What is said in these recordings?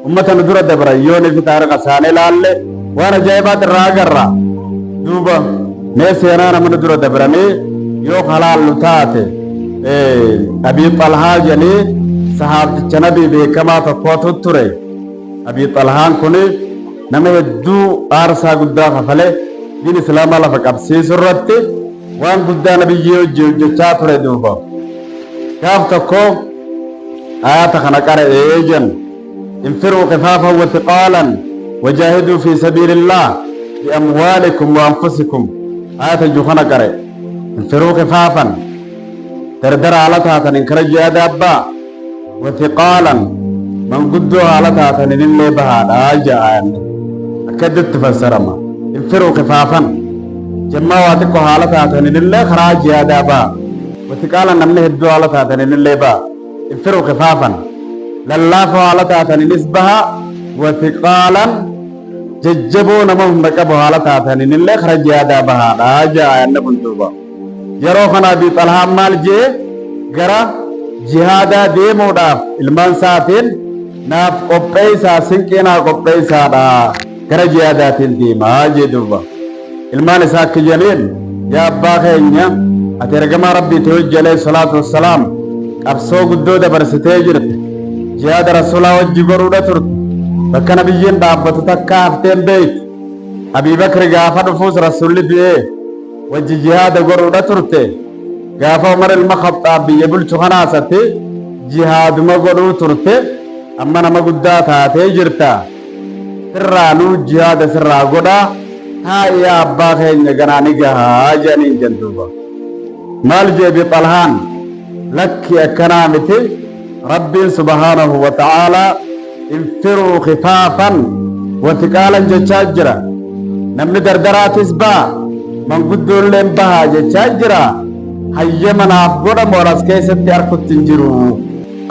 Ummata nu dura dabran yoonii fi taarika isaanii laalle waan ajaa'ibaat irraa agarra. Duuba mee seenaa nama nu dura dabranii yoo kalaallu taate, Abii Xalhaa jedhanii sahaabticha nabii beekamaa tokkootu ture. Abii Xalhaan kun nama hedduu aarsaa guddaa kafale, diin islaamaa lafa qabsiisu irratti waan guddaa nabiyyii hojii hojjechaa ture. Duuba gaaf tokko aayata kana qara'ee jen: "انفروا خفافا وثقالا وجاهدوا في سبيل الله بأموالكم وأنفسكم." آية جو kana qara'e. انفروا خفافا, dardara haala taataniin kara jihaada abbaa, وثقالا, manguddoo haala taataniin illee bahaadha ja'an. Akka itti fassarama: انفروا خفافا, jemmaa waa xiqqoo haala taataniin illee karaa jihaadaa baha, وثقالا, namni hedduu haala taataniin illee baha. انفروا خفافا, lallaafoo haala taataniinis baha, وثقالا, jajjaboo nama humna qabu haala taataniin illee karaa jihaadaa bahaadha ja'a yanni kun. Duuba yeroo kana Abii Xalhaan maal jee? Gara jihaadaa deemuudhaaf ilmaan isaatiin naaf qopheessaa, sinqii naa qopheessaadha, gara jihaadaatiin deemaa jee. Duuba ilmaan isaa akka jedhaniin: "Yaa abbaa keenya, ati ergamaa rabbiiti hojii alayhi salaatu wassalaam qabsoo guddoo dabarsitee jirte, jihaada rasuulaa wajji godhuudha turte, bakka nabiyyiin dhaabbatu takka hafteen beeytu. Abii Bakri gaafa dhufuus rasuulli du'ee wajji jihaada godhuudha turte. Gaafa Umar ilma Khaxaab biyya bulchu kanaasatti jihaaduma godhuu turte. Amma nama guddaa taatee jirta, sirraa nuu jihaada sirraa godhaa, taa'i yaa abbaa keenya, ganaa ni gahaa," jedhaniin jenduuba. Maal jee Abii Xalhaan? "Lakki, akkanaa miti. Rabbiin subhaanahu wa ta'aalaa انفروا خفافا وثقالا jechaa jira. Namni dardaraatis ba'a, manguddoolleen bahaa jechaa jira. Hayyama naaf godhamu as keessatti arkutti hin jiru,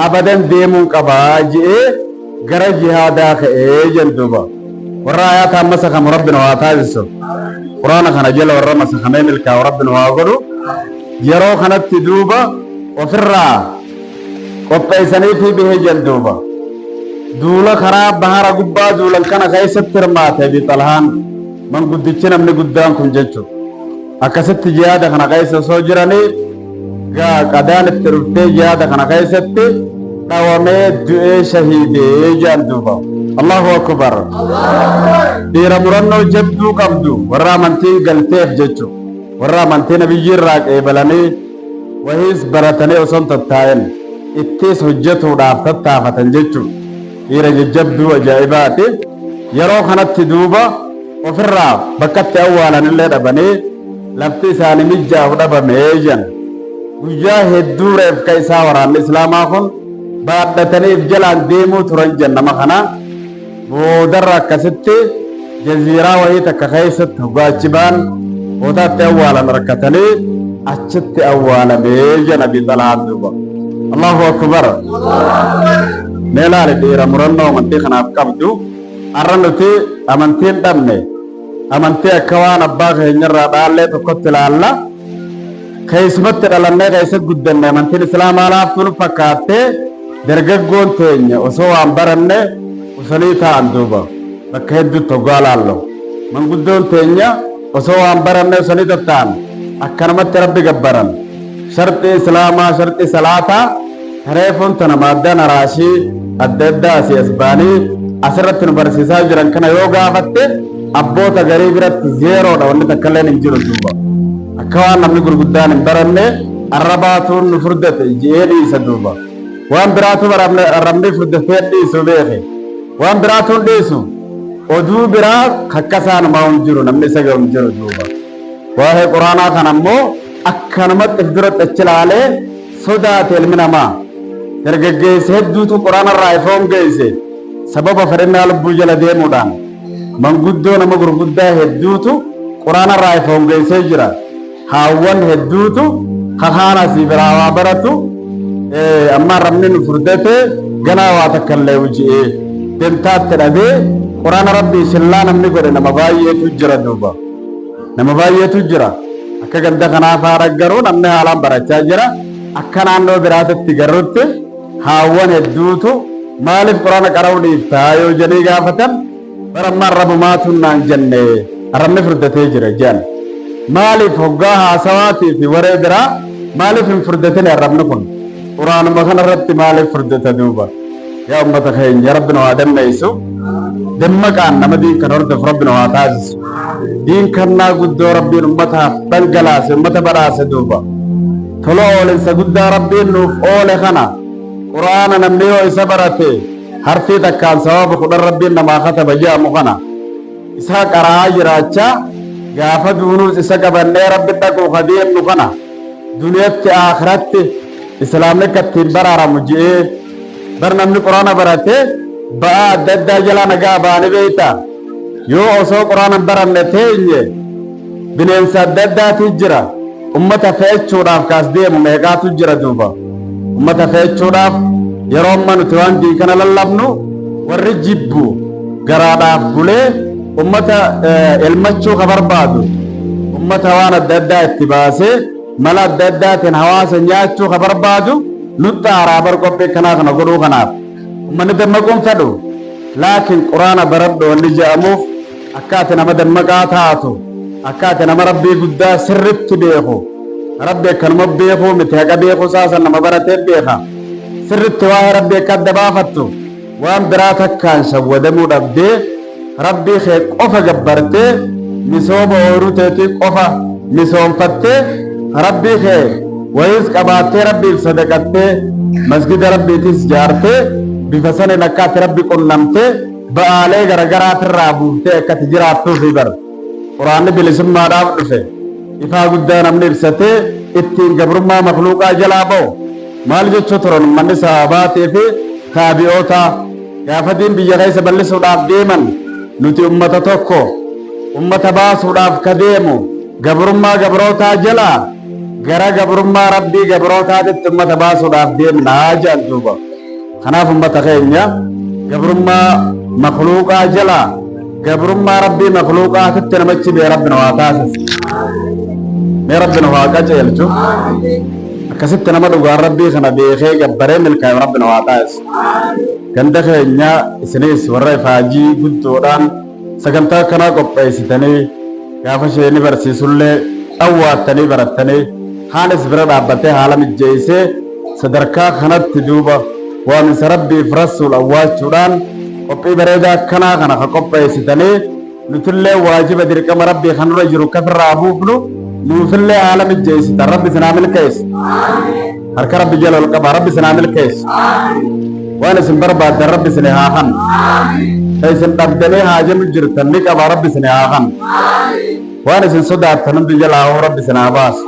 abadan deemuun qabaa," je'ee gara jihaadaa ka'ee jenduuba. Warra ayaataan masakamu rabbi nu haa taasisu. Quraana kana jala warra masakamee milkaa'u rabbi nu haa godhu. Yeroo kanatti duuba ofirraa qopheessaniifi bahee jenduuba. Duula karaa bahara gubbaa duulan kana keessatti hirmaate Abi Xalhaan, manguddichi namni guddaan kun jechuudha. Akkasitti jihaada kana keessa osoo jiranii gaa qadaan itti dhuftee jihaada kana keessatti dhawamee du'ee shahiidee jedhan duuba. Allahu akbar. Dhiira murannoo jabduu qabdu, warra amantiin galteef jechuudha. Warra amantii nabiyyi irraa qeebalanii wahiis baratanii osoo hin tattaa'in ittiis hojjetuudhaaf tattaafatan jechuudha. Dhiira jajjabduu ajaa'ibaati. Yeroo kanatti duuba ofirraa bakkatti awwaalanillee dhabanii, lafti isaanii mijaa'u dhabamee jan. Guyyaa hedduu reefka isaa waraanni islaamaa kun baadhatanii if jalaan deemuu turan jan nama kana. Boodarra akkasitti jaziiraa wayii takka keessatti hogaachi ba'an boodaatti awwaalan rakkatanii achitti awwaalamee jan Abii Xalhaan duuba. Allahu akbar. Mee laali dhiira murannoo amantii kanaaf qabdu. Har'a nuti amantiin dhabne, amantii akka waan abbaa keenyarraa dhaallee tokkotti ilaalla. Keessumatti dhalannee keessa guddanne, amantiin islaamaa laaftuu nu fakkaattee, dargaggoon teenya osoo waan baranne usanii taa'an duuba bakka hedduutti hoggaa laallo. Manguddoon teenya osoo waan baranne usanii tatta'an, akkanumatti rabbi gabbaran. Sharxii islaamaa, sharxii salaataa, tareefuun tana maaddaan araashii adda addaa asii as ba'anii asirratti nu barsiisaa jiran kana yoo gaafatte, abboota garii biratti zeeroodha, wanni takka illeen hin jiru duuba. Akka waan namni gurguddaan hin baranne arrabaatuun nu furdate ji'ee dhiisa duuba. Waan biraatu arrabni furdatee dhiisu beeke. Waan biraatuun dhiisu, oduu biraa kakkasaanumaa hin jiru, namni isa gahu hin jiru duuba. Waa'ee quraanaa kana ammoo akkanumatti if duratti achi ilaalee sodaate ilmi namaa. Dargaggeessa hedduutu quraana irraa ifoon geesse sababa fedhinnaa lubbuu jala deemuudhaan. Manguddoo nama gurguddaa hedduutu quraana irraa ifoon geessee jira. Haawwan hedduutu kakaan asii biraa waa baratu, amma arrabni nu furdate, ganaa waa takka illee hoji'ee dantaatti dhabee quraana rabbii shillaa namni godhe nama baay'eetu jira duuba. Nama baay'eetu jira. Akka ganda kanaa faara garuu namni haalaan barachaa jira. Akka naannoo biraatitti garuutti haawwan hedduutu Maaliif Qur'aana qara'uu dhiiftaa yoo jedhanii gaafatan, bara amma arrabumaatu naan jenne, arrabni furdatee jira jedhan. Maaliif hoggaa haasawaatii fi waree biraa maaliif hin furdatine arrabni kun? Qur'aanuma kanarratti maaliif furdata duuba? Yaa ummata keenya, Rabbi nu haa dammeessu. Dammaqaan nama diin kan hordofu Rabbi nu haa taasisu. Diin kannaa guddoo Rabbiin ummataaf dhangalaase, ummata badhaase duuba. Tola oolinsa guddaa Rabbiin nuuf oole kana, Qur'aana namni yoo isa barate harfii takkaan sawaaba 10 Rabbiin namaa kataba je'amu kana isaa qara'aa jiraachaa, gaafa duunuus isa qabannee Rabbi dhaquu ka deemnu kana, duniyatti aakhiratti islaamni akka ittiin baraaramu je'ee. Bar namni Qur'aana barate ba'aa adda addaa jalaa nagaa ba'ani beeyta. Yoo osoo Qur'aana hin baranne teenye, bineensa adda addaatu jira. Ummata fe'achuudhaaf kaas deemu meeqaatu jira duuba. Ummata fe'achuudhaaf yeroo amma nuti waan diin kana lallabnu warri jibbu garaadhaaf bulee ummata elmachuu ka barbaadu, ummata waan adda addaa itti baasee mala adda addaatiin hawaasa nyaachuu ka barbaadu nutti aaraa. Bar qophii kanaa kana godhuu kanaaf ummanni dammaquun fedhu, laakiin Quraana baradhu wanni je'amuuf akka ati nama dammaqaa taatu, akka ati nama Rabbii guddaa sirritti beeku. Rabbi akkanuma beekuu miti, haqa beekuu saasan nama baratee beeka. Sirritti waa'ee Rabbii akka adda baafattu, waan biraa takkaan shawwadamuu dhabdee, Rabbii kee qofa gabbartee, misooma ooyiruu teetii qofa misoomfattee, Rabbii kee wayiis qabaattee, Rabbiif sadaqattee, masgida Rabbiitis jaartee, bifa saniin akka ati Rabbi qunnamtee ba'aalee garagaraatirraa buuftee akka ati jiraattuufi. Bar Quraanni bilisummaadhaaf dhufe, ifaa guddaa namni ibsatee ittiin gabrummaa makluuqaa jalaa ba'u. Maal jechuu turan ummanni sahaabaatii fi taabi'ootaa gaafa diin biyya keessa bal'isuudhaaf deeman? Nuti ummata tokko, ummata baasuudhaaf ka deemu, gabrummaa gabrootaa jalaa gara gabrummaa Rabbii gabrootaatitti ummata baasuudhaaf deemnaa jedhan duuba. Kanaaf ummata keenya, gabrummaa makluuqaa jalaa gabrummaa Rabbii makluuqaatitti namachi bee Rabbi nu haa taasisu. Mee Rabbi nu haa qaceelchu. Akkasitti nama dhugaan Rabbii kana beekee gabbaree milkaa'e Rabbi nu haa taasisu. Ganda keenya isinis warra ifaajii guddoodhaan sagantaa akkanaa qopheessitanii, gaafa isheen barsiisullee dhawwaattanii barattanii, haanis bira dhaabbatee haala mijjeessee sadarkaa kanatti duuba waaminsa Rabbiif Rasuul awwaachuudhaan qophii bareedaa akkanaa kana ka qopheessitanii, nutillee waajiba dirqama Rabbii kan nurra jiru kafirraa buufnu nuufillee haala mijjeessitan, Rabbi isin haa milkeessu. Harka Rabbi jala ol qaba, Rabbi isin haa milkeessu. Waan isin barbaaddan Rabbi isin haa kannu. Ta isin dhabdanii haajamu jirtan ni qaba, Rabbi isin haa kannu. Waan isin sodaattan hundi jalaa hoo Rabbi isin haa baasu.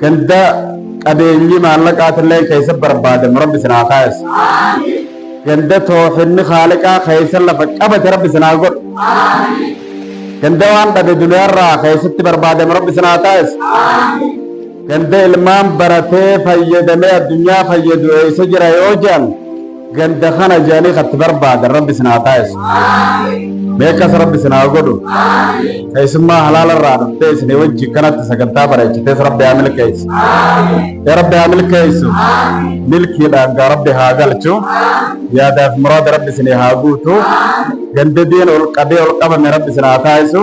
Ganda qabeenyi maallaqaatillee keessa barbaadamu Rabbi isin haa taasisu. Ganda toohinni Khaaliqaa keessa lafa qabate Rabbi isin haa godhu. Ganda waan dhabe duniyaarraa keessatti barbaadamu Rabbi isin haa taasisu. Ganda ilmaan baratee fayyadamee addunyaa fayyadu eessa jira yoo jedhan, ganda kana jedhanii katti barbaadan Rabbi isin haa taasisu. Beekas Rabbi isin haa godhu. Keessummaa halaala irraa dhuftee isinii wajji kanatti sagantaa bareechitees Rabbi haa milkeessu. Yaa Rabbi haa milkeessu. Milkiidhaan gaa Rabbi haa galchu. Yaadaaf muraada Rabbi isinii haa guutu. Ganda diin ol qabee ol qabame Rabbi isin haa taasisu.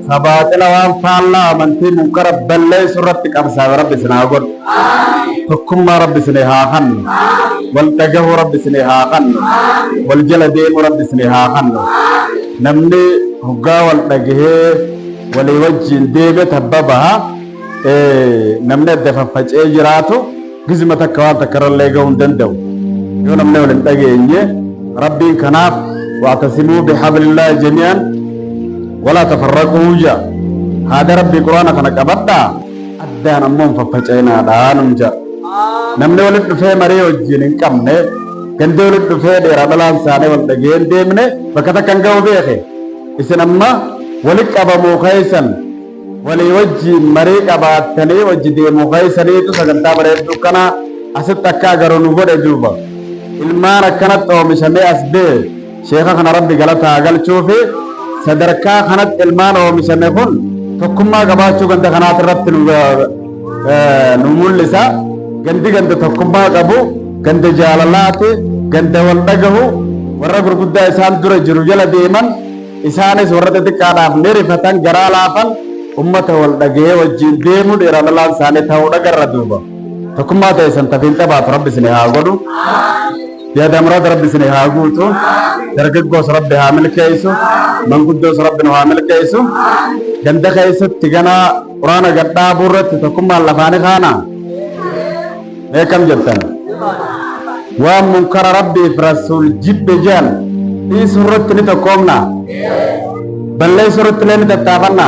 Sabaaxila waan faallaa amantii munkara balleessu irratti qabsaa'e Rabbi isin haa godhu. Tokkummaa Rabbi isinii haa kannu. Wal dhagahuu Rabbi isinii haa kannu. Wal jala deemuu Rabbi isinii haa kannu. Namni hoggaa wal dhagahee walii wajjin deeme tabba baha. Namni adda faffacee jiraatu gizima takka waan takka irrallee gahuu hin danda'u. Yoo namni wal hin dhageenye Rabbiin kanaaf wa'tasimuu bihablillaahi jami'an walaa tafarraquu ja'a. Haada Rabbii Quraana kana qabadhaa, addaan ammoo hin faffaca'inaadhaa nun ja'a. Namni walitti dhufee marii wajjin hin qabne, gandi walitti dhufee dheeraa dhalaan isaanii wal dhagee hin deemne bakka takka hin ga'u beeke. Isin amma walitti qabamuu keessan, walii wajjiin marii qabaattanii wajji deemuu keessaniitu sagantaa bareedduu kana asitti akka agaru nu godhe duuba. Ilmaan akkanatti oomishamee as bahe sheeka kana Rabbi galata haa galchuufi. Sadarkaa kanatti ilmaan oomishame kun tokkummaa qabaachuu ganda kanaati irratti nu mul'isa. Gandi ganda tokkummaa qabu, ganda jaalalaati. Ganda wal dhagahu, warra gurguddaa isaan dura jiru jala deeman, isaanis warra xixiqqaadhaaf ni rifatan, garaa laafan, ummata wal dhagahee wajjiin deemu dhiiraa dhalaan isaanii ta'uu dhagarra duuba. Tokkummaa ta'e san tafiin qabaatu Rabbi isin haa godhu. Yaada muraada Rabbi isin haa guutu. Dargaggoos Rabbi haa milkeessu. Manguddoos Rabbi nu haa milkeessu. Ganda keessatti ganaa quraana gad dhaabuu irratti tokkummaan lafaani kaana. Mee kam jettan? Waan munkara Rabbiif Rasuul jibbe jedhan dhiisuu irratti ni tokkoomna. Balleessuu irratti illee ni tattaafanna.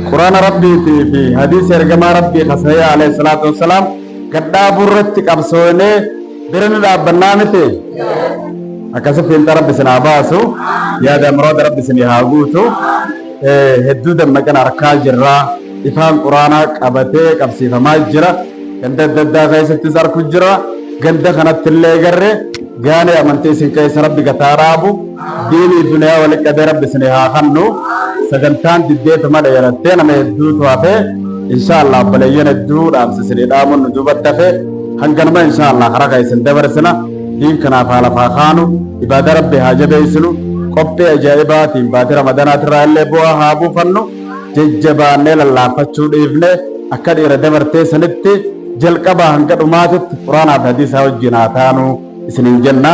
Quraana Rabbiitii fi hadiisa ergamaa Rabbii kasahee alayhi salaatu wassalaam gad dhaabuu irratti qabsoonee bira ni dhaabbannaa miti. Akkasitti fiinxa Rabbi isin haa baasu. Yaada muraada Rabbi isin haa guutu. Hedduu dammaqina harkaa jirra. Ifaan Quraanaa qabatee qabsiifamaa jira. Ganda adda addaa keessattis arku jira. Ganda kanatti illee garre gaanii amantii isin keessa Rabbi gataa dhaabu. Diinii duniyaa walitti qabee Rabbi isin haa kannu. Sagantaan diddeetuma dheerattee nama hedduutu hafe. Insha Allah obboleeyyan hedduu dhaamsa isinii dhaamuun nu duubatti hafe. Hanganuma insha Allah karaa kan isin dabarsina. Diin kanaaf haa lafaa kaanu. Ibaadaa Rabbi haa jabeessinu. Qophii ajaa'ibaatiin baatii Ramadanaatirraa illee bu'aa haa buufannu. Jajjabaannee lallaaffachuu dhiifne akka dhiira dabartee sanitti jalqabaa hanga dhumaatitti Quraanaa fi hadiisaa wajjiin haa taanu isiniin jenna.